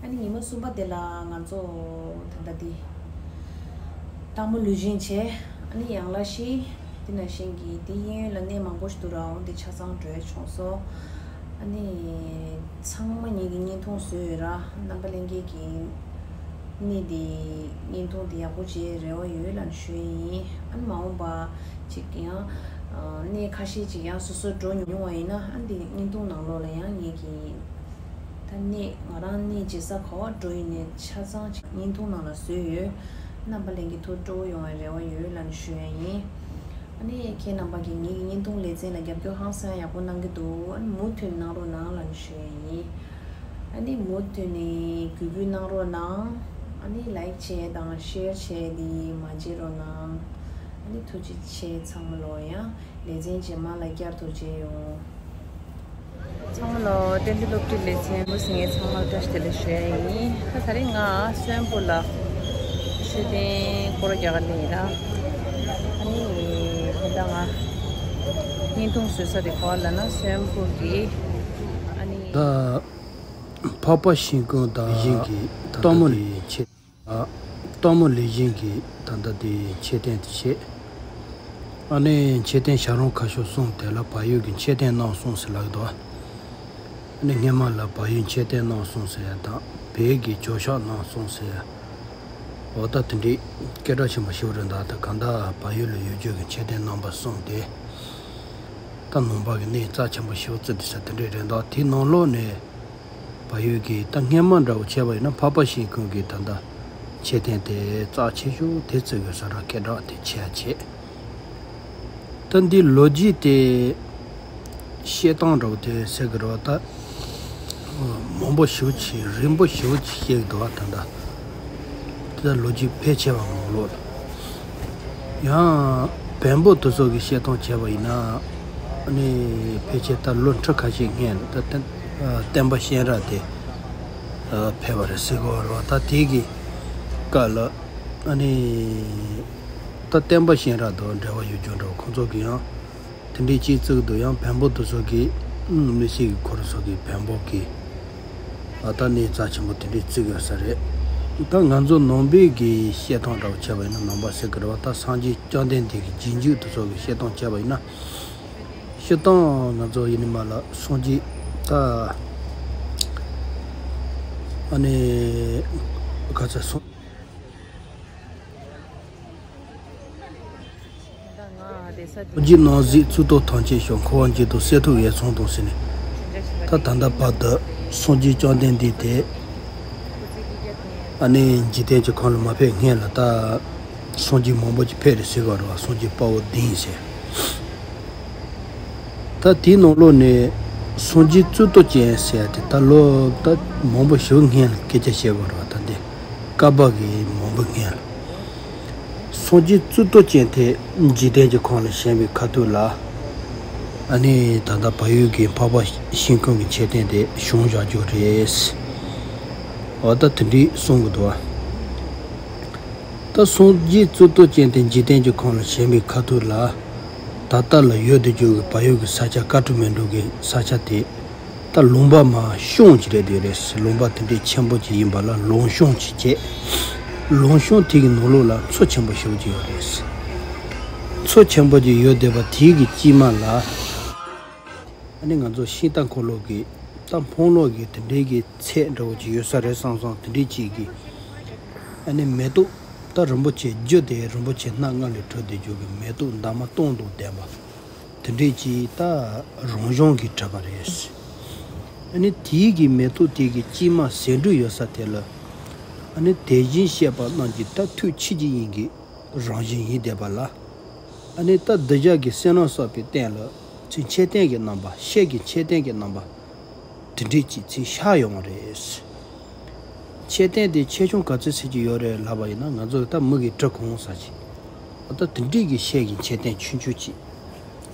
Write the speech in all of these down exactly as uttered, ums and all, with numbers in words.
ཨ་ནི་ཉི་མ་གསུམ་པ་དེ་ལ་ང་ཚོ་ད་ལྟ་འདི་སྟག་མོ་ལུས་སྦྱིན་བྱས། ཨ་ནི་ཡང་ལ་ཤི་དེ་ནང་བཞིན་གྱི་དེ་གཡས་གཡོན་ལ་གནས་མང་པོ་ཞིག་འདུག་ར། འོ་འདི་ཆ་ཚང་བགྲོད་བྱུང་སོང་། ཨ་ནི་ཚང་མ་ངེད་ཀྱི་བརྙན་ཐུང་བཟོས་ཡོད་ར། རྣམ་པ་ལྷན་རྒྱས་ཀྱིས་གནས་འདི་བརྙན་ཐུང་འདི་ཡག་པོ་བྱེད་རེ་བ་ཡོད་ལབ་ནས་ཞུ་ཡ་ཡིན། ཨ་ནི་མ་འོངས་པ་ཅིག་ཡང་གནས་ཁ་ཤས་ཅིག་ཡང་སོ་སོ་འགྲོ་མྱོང་བ་ཡིན་ན། ཨ་ནི་འདི་བརྙན་ཐུང་ནང་ལོགས་ལ་ཡང་ངེད་ཀྱི་ད་གནས་ང་རང་གནས་བྱེད་ས་ག་བ་འགྲོ་ཡིན་ནའི་ཆ་ཚང་ཅིག་བརྙན་ཐུང་ནང་ལ་བཟོས་ཡོད། རྣམ་པ་ལྷན་རྒྱས་ཐུགས་སྤྲོ་བོ་ཡོང་བའི་རེ་བ་ཡོད་ལབ་ནས་ཞུ་ཡ་ཡིན། ཨ་ནི་ཁྱེད་རྣམ་པ་གིས་ངེད་ཀྱི་བརྙན་ཐུང་ལེ་ཚན་ལ་རྒྱབ་སྐྱོར་ཧང་སང་ཡག་པོ་གནང་གི་འདུག་ཨ་ནི་མུ་མཐུད་གནང་རོགས་གནང་ལབ་ནས་ཞུ་ཡ་ཡིན། ཨ་ནི་མུ་མཐུད་ནས་གུས་འབུལ་གནང་རོགས་གནང་། ཨ་ནི་ལའིག་བྱས་དང་ཤེར་བྱས་དེ་མ་བརྗེད་རོགས་གནང་། ཨ་ནི་ཐུགས་རྗེ་ཆེ། ཚང་མ་ལོ་ཡང་ལེ་ཚན་རྗེས་མ་ལ་བསྐྱར་དུ་མཇལ་ཡོང་། ཚང་མ་ལོ་བསྟན་འཛིན་སློབ་ཁྲིད་ལེ་ཚན་མུ་སི་ངས་ཚང་མ་བཀྲ་ཤིས་བདེ་ལེགས་ཞུ་ཡ་ཡིན། ད་ད་རེས་ང་སོན་པོ་ལ་མཆོད་རྟེན་སྐོར་རྒྱག་ག་སླེབས་ཡིན་ལ། ཨ་ནི་ད་ལྟ་ང་བརྙན་ཐུང་བཟོ་ས་དེ་ག་བ་ལབ་ན་སོན་པོ་གི་ཨ་ནི། ད་འཕགས་པ་ཤིང་ཀུན་དང་ཡིན་གྱི་ད་ལྟ་སྟོན་མོ་དེ་ཆེ། སྟོན་མོ་ལུས་སྦྱིན་གྱི་ད་ལྟ་དེ་མཆོད་རྟེན་དེ་བྱས། ཨ་ནི་མཆོད་རྟེན་བྱ་རུང་ཁ་ཤོར་གསུམ་དེ་ལ་བལ་ཡུལ་གྱི་མཆོད་རྟེན་རྣམ་གསུམ་ཟེར་ལབ་འདུག་ཨ་ནི་སྔོན་མ་ལ་བལ་ཡུལ་མཆོད་རྟེན་རྣམ་གསུམ་ཟེར་ཡ་དང་བོད་ཀྱི་ཇོ་ཤཱཀ་རྣམ་གསུམ་ཟེར་ཡ། འོ་ད་དེ་འདྲའི་སྐད་གྲགས་ཆེན་པོ་ཞིག་རེད་འདུག་ད་གང་ལྟར་བལ་ཡུལ་ལ་ཡོད་རྒྱུ་གི་མཆོད་རྟེན་རྣམ་པ་གསུམ་དེ་ད་ནང་པ་གི་གནས་རྩ་ཆེན་པོ་ཞིག་བརྩི་དེ་ས་དེ་འདྲའི་རེད་འདུག་དེའི་ནང་ལོགས་ནས། བལ་ཡུལ་གྱི་ད་སྔོན་མ་འདྲ་བོ་བྱས་པ་ཡིན་ན་འཕགས་པ་ཤིང་ཀུན་གྱི་ད་ལྟ་མཆོད་རྟེན་དེ་རྩ་ཆེ་ཤོས་དེ་བརྩི་དགོས་ས་ར་སྐད་གྲགས་དེ་ཆེ་ཡ་ཆེ། ད་འདི་ལོ་རྒྱུས་དེ་བཤད་སྟངས་འདྲ་བོ་དེ་ཟེར་གི་རེད་བ། ད་མང་པོ་ཞེ་པོ་ཅིག་རིང་པོ་ཞེ་པོ་ཅིག་བཤད་གི་འདུག་བ། ད་ལྟ་དེ་ལོ་རྒྱུས་ཕལ་ཆེ་བ་ནང་ལོགས་ལ། ཡང་བོན་པོ་དེ་ཚོ་གི་བཤད་སྟངས་བྱས་པ་ཡིན་ན། ཨ་ནི་ཕལ་ཆེར་ད་ལོ་ཁྲི་ཁ་ཤས་སྔོན་ལ་ད་བསྟན་ཨ་བསྟན་པ་གཤེན་རབ་དེ་ཨ་ཕེབས་པ་རེད་ཟེར་གི་ཡོད་རེད་བ། ད་དེ་གི་སྐབས་ལ་ཨ་ནི་ད་བསྟན་པ་གཤེན་རབ་དང་འབྲེལ་བ་ཡོད་རྒྱུ་འདྲ་བོ་ཁོང་ཚོ་གི་ཡང་དེ་འདྲའི་ཅིག་བརྩི་གི་འདུག་ཡང་བོན་པོ་དེ་ཚོ་གི་ཨ་མི་ཤེས་གི་ཁོ་རང་ཚོ་གི་བོན་པོ་གི་ཨ་ད་གནས་རྩ་ཆེན་པོ་དེ་འདྲའི་བརྩི་གི་ཡོད་ས་རེད། ད་ང་ཚོ་ནང་པའི་གི་བཤད་སྟངས་འདྲ་བོ་བྱས་པ་ཡིན་ན། ནང་པ་ཟེར་གི་རེད་བ། ད་སངས་རྒྱས་བཅོམ་ལྡན་འདས་ཀྱི་རྗེས་འཇུག་དེ་ཚོ་གི་བཤད་སྟངས་བྱས་པ་ཡིན་ན། སྤྱིར་བཏང་ང་ཚོ་ཡིན་ནི་མ་ལ་སངས་རྒྱས་ད་ཨ་ནི་ག་ཚོད་སོང་། སངས་རྒྱས་རྣམ་གཟིགས་གཙུག་ཏོར་ཐམས་ཅད་ཤར། འཁོར་བ་འཇིག་དང་གསེར་ཐུབ་འོད་ཚང་དང་ཟེར་ནས། ད་ད་ལྟ་བར་དུ་སངས་རྒྱས་བཅོམ་ལྡན་འདས་དེ་ཨ་ནི་འཇིག་རྟེན་གྱི་ཁམས་ལ་མ་ཕེབས་སྔོན་ལ་ད་སངས་རྒྱས་མང་པོ་ཅིག་ཕེབས་རེད་ཟེར་བ་རེད་བ། སངས་རྒྱས་དཔའ་བོ་བདུན་ཟེར། ད་དེའི་ནང་ལོགས་ནས་སངས་རྒྱས་གཙུག་ཏོར་ཅན་ཟེར་ཡ་དེ་ད་ལོ་ད་མང་པོ་ཞིག་སྔོན་ལ་སྐད་ཆ་བཤད་པ་རེད་བ། ད་འདི་བསྐལ་པ་གི་མང་པོ་སྔོན་ལ། སངས་རྒྱས་གཙུག་ཏོར་ཅན་དེ་འཇིག་རྟེན་གྱི་ཁམས་ལ་བྱོན་པའི་ཁ་ཐུག་ལ། ཨ་ནི་ད་ལྟ་བལ་ཡུལ་གྱི་འཕགས་པ་ཤིང་ཀུན་གྱི་མཆོད་རྟེན་དེ་བཞེངས་བཞག་རྒྱུ་རེད། འོ་ད་དེ་འདྲའི་གསུང་གི་འདུག་བ། ད་སངས་རྒྱས་གཙུག་ཏོར་ཅན་དེ་འཇིག་རྟེན་གྱི་ཁམས་ལ་བྱོན་པའི་ཁ་ཐུག་ལ། ད་ལྟ་ལ་ཡོད་དུ་གྱུར་གྱི་བལ་ཡུལ་གྱི་ས་ཆ་ཀ་ཐ་མན་ཌུ་གི་ས་ཆ་དེ། ད་ལུང་པ་མ་གཤོང་ཅིག་རེད་དེ་རེད། ལུང་པ་དེ་འདྲའི་ཆེན་པོ་ཅིག་ཡིན་པ་ལ་ལུང་གཤོང་ཅིག་བྱས། ལུང་གཤོང་དེ་གི་ནང་ལོགས་ལ་མཚོ་ཆེན་པོ་ཞེ་པོ་ཅིག་ཡོད་རེད། མཚོ་ཆེན་པོ་ཅིག་ཡོད་བསྡད་པ་དེ་གི་དཀྱིལ་མ་ལ། ཨ་ནི་ང་ཚོ་ཤིང་རྟ་འཁོར་ལོ་གི་ད་འཕང་ལོ་གི་དེ་འདྲའི་གི་ཚད་འདྲ་བོ་ཅིག་ཡོད་ས་རེད་བསམ་བསམ་དེ་འདྲའི་ཅིག་གི། ཨ་ནི་མེ་ཏོག་ད་རིན་པོ་ཆེ་རྒྱུ་དེ་རིན་པོ་ཆེ་སྣ་ལྔ་ལས་གྲུབ་བསྡད་རྒྱུ་གི་མེ་ཏོག་འདབ་མ་སྟོང་དང་ལྡན་པ། དེ་འདྲའི་ཅིག་ད་རང་བྱུང་གིས་གྲུབ་པ་རེད། ཨ་ནི་དེའི་གི་མེ་ཏོག་དེ་གི་དཀྱིལ་མ་ཟེའུ་འབྲུ་ཡོད་ས་དེ་ལ། ཨ་ནི་དེ་བཞིན་གཤེགས་པ་རྣམས་ཀྱི་ད་ཐུགས་ཆོས་ཀྱི་དབྱིངས་ཀྱི་རང་བཞིན་ཡིན་བསྡད་པ་ལ། ཨ་ནི་ད་གདུལ་བྱ་གི་བསོད་ནམས་བསགས་པའི་རྟེན་ལ་ཚེ་མཆོད་རྟེན་གྱི་རྣམ་པ། ཤེལ་གྱི་མཆོད་རྟེན་གྱི་རྣམ་པ། དེ་འདྲའི་ཅིག་ཚིག་ཤར་ཡོང་བ་རེད། མཆོད་རྟེན་དེ་ཆེ་ཆུང་ག་ཚོད་ཟེར་གྱི་ཡོད་རེད་ལབ་པ་ཡིན་ན། ང་ཚོ་ད་མི་གི་གྲི་གུང་ཟེར་གྱི། ཨ་ད་དེ་འདྲའི་གི་ཤེལ་གྱི་མཆོད་རྟེན་ཆུང་ཆུང་ཅིག་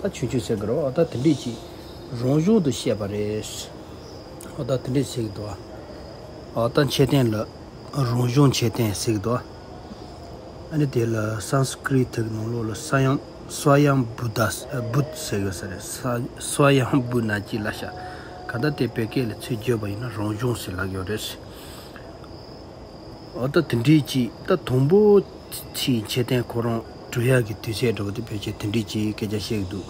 ད་ཆུང་ཆུང་ཟེར་གི་རེད། ཨ་ད་དེ་འདྲའི་ཅིག་རང་བྱུང་དུ་བཤད་པ་རེད། ཨ་ད་དེ་འདྲའི་ཟེར་གི་འདུག་ཨ་ད་མཆོད་རྟེན་ལ་རང་བྱུང་མཆོད་རྟེན་ཟེར་གི་འདུག་ཨ་ནི་དེ་ལ་སཾ་སྐྲྀཏ་གི་ནང་ལོགས་ལ་ས་ཡམ་སྭ་ཡམ་བུ་ད་བུད་ཟེར་གི་ས་རེད། ས་སྭ་ཡམ་བུ་ན་ཅི་ལ་ཤ། ག་ད་དེ་བོད་སྐད་ལ་ཚུར་བསྒྱུར་བ་ཡིན་ན་རང་བྱུང་ཟེར་ལབ་ཡོད་རེད། འོ་ད་དེ་འདྲའི་ཅིག་ད་དང་པོ་ཚེ་མཆོད་རྟེན་ཁོ་རང་གྲུབ་ཡག་གི་དུས་ཚོད་འདྲ་བོ་དེ་ཕལ་ཆེར་དེ་འདྲའི་ཅིག་སྐད་ཆ་བཤད་ཀྱི་འདུག་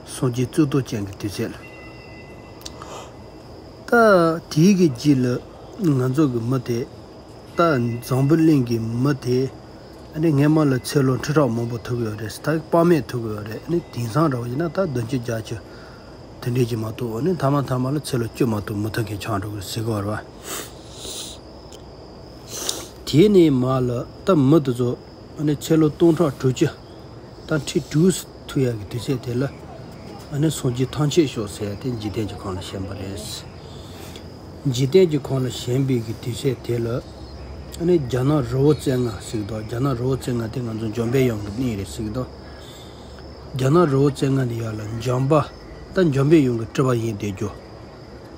སངས་རྒྱས་གཙུག་ཏོར་ཅན་གྱི་དུས་ཚོད་ལ། ད་དེའི་གི་རྗེས་ལ་ང་ཚོ་གི་མི་དེ། ད་འཛམ་བུ་གླིང་གི་མི་དེ། ཨ་ནི་སྔས་མ་ལ་ཚེ་ལོ་ཁྲི་ཕྲག་མང་པོ་ཐུབ་ཡོད་རེད། ད་དཔག་མེད་ཐུབ་ཡོད་རེད། ཨ་ནི་དེང་སང་འདྲ་བོ་ཡིན་ན་ད་བདུན་ཅུ་བརྒྱད་ཅུ་དེ་འདྲས་ཅིག་མ་གཏོགས། ཨ་ནི་མཐའ་མ་མཐའ་མ་ལ་ཚེ་ལོ་བཅུ་མ་གཏོགས་མི་ཐུབ་མཁན་ཆགས་འགྲོ་གི་ཟེར་གི་ཡོད་རེད་བ། དེ་ནས་མར་ལ་ད་མི་དེ་ཚོ་ཨ་ནི་ཚེ་ལོ་སྟོང་ཕྲག་དྲུག་ཅུ་ད་ཁྲི་དྲུག་ཐུབ་ཡག་གི་དུས་ཚོད་དེ་ལ། ཨ་ནི་སངས་རྒྱས་ཐམས་ཅད་སྐྱོབ་ཟེར་ཡག་དེ་འཇིག་རྟེན་གྱི་ཁམས་ལ་བྱོན་པ་རེད། འཇིག་རྟེན་གྱི་ཁམས་ལ་བྱོན་པའི་གི་དུས་ཚོད་དེ་ལ། ཨ་ནི་རྒྱ་ནག་རི་བོ་རྩེ་ལྔ་ཟེར་གི་འདུག་རྒྱ་ནག་རི་བོ་རྩེ་ལྔ་དེ་ང་ཚོ་འཇམ་དཔལ་དབྱངས་ཀྱི་གནས་རེད་ཟེར་གི་འདུག་རྒྱ་ནག་རི་བོ་རྩེ་ལྔ་དེ་ཡར་ལ་འཇམ་པ། ད་འཇམ་པའི་དབྱངས་ཀྱི་སྤྲུལ་པ་ཡིན་བསྡད་རྒྱུ།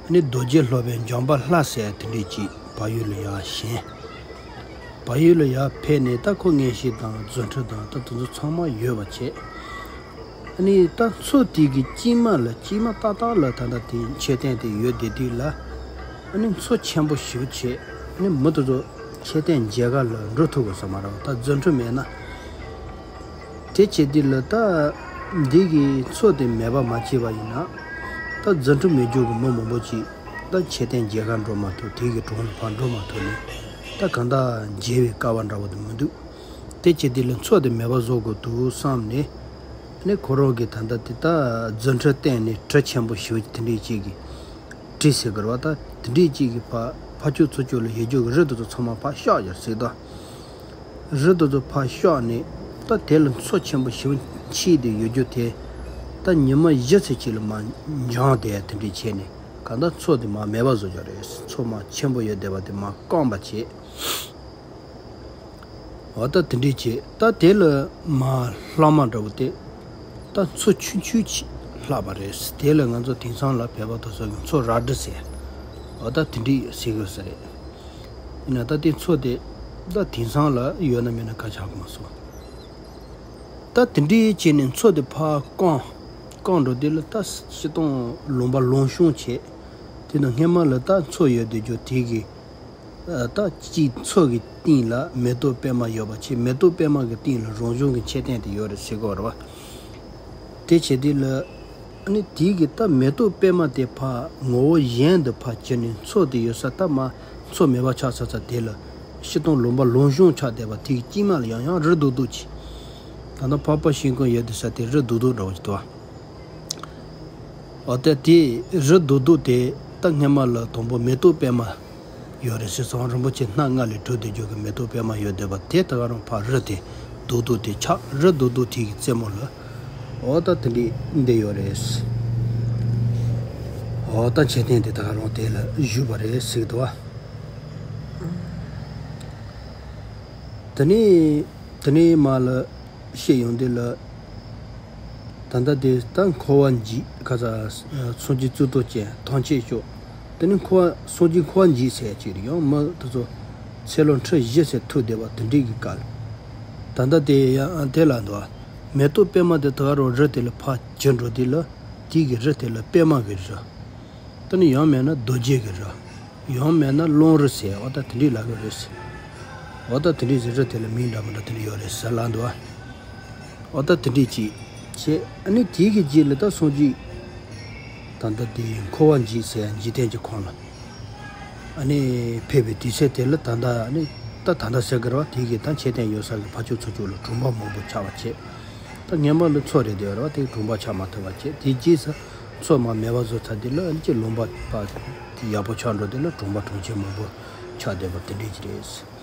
ཨ་ནི་རྡོ་རྗེ་སློབ་དཔོན་འཇམ་དཔལ་ལྷ་ཟེར་དེ་འདྲས་ཅིག་བལ་ཡུལ་ལ་ཡར་བྱོན། བལ་ཡུལ་ལ་ཡར་ཕེབས་ནས་ད་ཁོ་མངོན་ཤེས་དང་རྫུ་འཕྲུལ་དང་ད་དེ་ཚོ་ཚང་མ་ཡོད་པ་བྱས། ཨ་ནི་ད་མཚོ་དེ་གི་དཀྱིལ་མ་ལ་དཀྱིལ་མ་ཏག་ཏག་ལ་ད་ལྟ་དེ་མཆོད་རྟེན་དེ་ཡོད་བསྡད་དུས་ལ། ཨ་ནི་མཚོ་ཆེན་པོ་ཞེ་པོ་བྱས། ཨ་ནི་མི་དེ་ཚོ་མཆོད་རྟེན་མཇལ་ཁ་ལ་འགྲོ་ཐུབ་དགོས་ས་མ་རེད་བ། ད་རྫུ་འཕྲུལ་མེད་ན། དེ་བྱེད་དུས་ལ་ད་འདི་གི་མཚོ་དེ་མེད་པ་མ་བྱས་པ་ཡིན་ན། ད་རྫུ་འཕྲུལ་མེད་རྒྱུ་གི་མི་མང་པོ་ཅིག་ད་མཆོད་རྟེན་མཇལ་ཁ་འགྲོ་མ་ཐུབ། དེ་གི་གྲོང་ལ་ཕར་འགྲོ་མ་ཐུབ་ནས། ད་གང་ལྟར་མཇལ་བའི་སྐལ་བ་འདྲ་བོ་དེ་མི་འདུག་དེ་བྱེད་དུས་ལ་མཚོ་དེ་མེད་པ་བཟོ་དགོས་འདུག་བསམ་ནས། ཨ་ནི་ཁོ་རང་གིས་ད་ལྟ་དེ་ད་རྫུ་འཕྲུལ་བསྟན་ནས་གྲུ་ཆེན་པོ་ཞེ་པོ་དེ་འདྲས་ཅིག་གི་གྲི་ཟེར་གི་རེད་བ། ད་དེ་འདྲས་ཅིག་གི་ཕར་ཕར་ཕྱོགས་ཚུར་ཕྱོགས་ལ་ཡོད་རྒྱུ་གི་རི་དེ་ཚོ་ཚང་མ་ཕར་གཤགས་ཡོད་ཟེར་ད། རི་དེ་ཚོ་ཕར་གཤགས་ནས་ད་དེ་ལ་མཚོ་ཆེན་པོ་ཞེ་པོ་ཆགས་བསྡད་ཡོད་རྒྱུ་དེ། ད་ཉི་མ་བཞི་ཙམ་ཅིག་ལ་མར་འགྱངས་བསྡད་དེ་འདྲས་བྱས་ནས་གང་ལྟར་མཚོ་དེ་མར་མེད་པ་བཟོ་རྒྱུ་རེད། མཚོ་མར་ཆེན་པོ་ཡོད་བསྡད་པ་དེ་མར་བསྐམས་པ་བྱས། འོ་ད་དེ་འདྲས་བྱས། ད་དེ་ལ་མར་ལྷག་མ་འདྲ་བོ་དེ། ད་མཚོ་ཆུང་ཆུང་ཅིག་ལྷག་པ་རེད། དེ་ལ་ང་ཚོ་དེང་སང་ལ་བོད་པ་དེ་ཚོ་གིས་མཚོ་རལ་གྲི་ཟེར། འོ་ད་དེ་འདྲས་ཟེར་གི་ཡོད་ས་རེད། ཡིན་ན་ད་དེ་མཚོ་དེ་ད་དེང་སང་ལ་ཡོད་ན་མེད་ན་ཁ་ཆག་གི་མ་སོང་། ད་དེ་འདྲས་བྱས་ནས་མཚོ་དེ་ཕར་བསྐམས། བསྐམས་འགྲོ་དུས་ལ་ད་སྤྱིར་བཏང་ལུང་པ་ལམ་ཤོང་བྱས། དེ་ནས་སྔས་མ་ལ་ད་མཚོ་ཡོད་བསྡད་རྒྱུ་དེ་གི། ད་གཅིག་མཚོ་གི་སྟེང་ལ་མེ་ཏོག་པད་མ་ཡོད་པ་བྱས། མེ་ཏོག་པད་མ་གི་སྟེང་ལ་རང་བྱུང་གི་མཆོད་རྟེན་དེ་ཡོད་རེད་ཟེར་གི་ཡོད་རེད་བ། དེ་བྱེད་དུས་ལ། ཨ་ནི་དེ་གི་ད་མེ་ཏོག་པད་མ་དེ་ཕར་ངོ་བོ་གཞན་དུ་ཕར་གྱུར་ནས་མཚོ་དེ་ཡོད་ས་ད་མར་མཚོ་མེད་པ་ཆགས་ཚར་ཚར་དེ་ལ། སྤྱིར་བཏང་ལུང་པ་ལམ་ཤོང་ཆགས་བསྡད་པ་དེ་གི་དཀྱིལ་མ་ལ་ཡང་ཡང་རི་རྡོག་རྡོག་ཅིག་ད་ལྟ་འཕགས་པ་ཤིང་ཀུན་ཡོད་བསྡད་ས་དེ་རི་རྡོག་རྡོག་འདྲ་བོ་ཅིག་འདུག་བ། འོ་ད་དེ་རི་རྡོག་རྡོག་དེ་ད་སྔས་མ་ལ་དང་པོ་མེ་ཏོག་པད་མ་ཡོད་རེད་ཟེར་སོང་། རིན་པོ་ཆེ་སྣ་ལྔ་ལས་གྲུབ་བསྡད་རྒྱུ་གི་མེ་ཏོག་པད་མ་ཡོད་བསྡད་པ་དེ་ད་ག་རང་ཕར་རི་དེ་རྡོག་རྡོག་དེ་ཆགས། རི་རྡོག་རྡོག་དེ་གི་རྩེ་མོ་ལ། འོ་ད་དེ་འདྲས་འདི་ཡོད་རེད། འོ་ད་མཆོད་རྟེན་དེ་ད་ག་རང་དེ་ལ་བཞུགས་པ་རེད་ཟེར་གི་འདུག་བ། དེ་ནས་དེ་ནས་མར་ལ་བཤད་ཡོང་དུས་ལ། ད་ལྟ་དེ་ད་འཁོར་བ་འཇིག་ག་ས། སངས་རྒྱས་གཙུག་ཏོར་ཅན་ཐམས་ཅད་སྐྱོབ། དེ་ནས་འཁོར་བ་སངས་རྒྱས་འཁོར་བ་འཇིག་ཟེར་ཡག་ཅིག་རེད། ཡང་མི་དེ་ཚོ་ཚེ་ལོ་ཁྲི་བཞི་ཙམ་ཐུབ་བསྡད་པ་དེ་འདྲས་ཀྱི་སྐབས། ད་ལྟ་དེ་ཡང་དེ་ལ་འདུག་བ། མེ་ཏོག་པད་མ་དེ་ད་ག་རང་རི་དེ་ལ་ཕར་གྱུར་འགྲོ་དུས་ལ། དེ་གི་རི་དེ་ལ་པད་མ་གི་རི། དེ་ནས་ཡང་མེད་ན་རྡོ་རྗེ་གི་རི། ཡང་མེད་ན་གླང་རི་ཟེར། འོ་ད་དེ་འདྲས་ལབ་ཀྱི་རེད་ཟེར། འོ་ད་དེ་འདྲས་ཟེར། རི་དེ་ལ་མིང་འདྲ་མི་འདྲ་དེ་འདྲས་ཡོད་རེད་ཟེར་ལབ་འདུག་བ། འོ་ད་དེ་འདྲས་ཅིག་བྱས། ཨ་ནི་དེ་གི་རྗེས་ལ་ད་སངས་རྒྱས་ད་ལྟ་དེ་འཁོར་བ་འཇིག་ཟེར་འཇིག་རྟེན་གྱི་ཁམས་ལ་ཨ་ནི་ཕེབས་པའི་དུས་ཚོད་དེ་ལ། ད་ལྟ་ཨ་ནི་ད་ད་ལྟ་ཟེར་གི་རེད་བ། དེ་གི་ད་མཆོད་རྟེན་ཡོད་ས་གི་ཕར་ཕྱོགས་ཚུར་ཕྱོགས་ལ་གྲོང་པ་མང་པོ་ཆགས་པ་བྱས། ད་སྔོན་མ་ལ་མཚོ་རེད་དེ་རེད་བ། དེ་གྲོང་པ་ཆགས་མ་ཐུབ་པ་བྱས། དེ་རྗེས་སུ་མཚོ་མར་མེད་པ་བཟོ་ཚར་དུས་ལ། ཨ་ནི་ཅིག་ལུང་པ་ཕར་ཡག་པོ་ཆགས་འགྲོ་དུས་ལ་གྲོང་པ་གྲོང་ཁྱེར་མང་པོ་ཆགས་བསྡད་པ་དེ་འདྲས་ཅིག་རེད།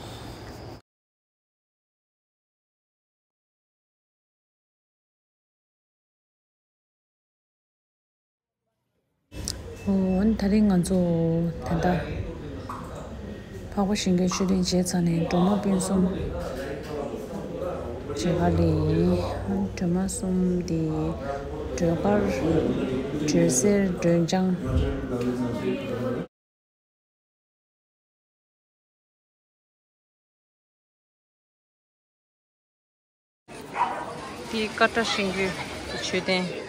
འོ་ད་རིང་ང་ཚོ་ད་ལྟ་འཕགས་པ་ཤིང་ཀུན་མཆོད་རྟེན་མཇལ་ཚར་ནས་སྒྲོལ་མ་སྤུན་གསུམ་མཇལ་ཁ་སླེབས་ཡིན། སྒྲོལ་མ་གསུམ་དེ་སྒྲོལ་དཀར། སྒྲོལ་གསེར། སྒྲོལ་ལྗང་། དེ་ཀ་ཏྲ་ཤིང་ཀུན་གྱི་མཆོད་རྟེན།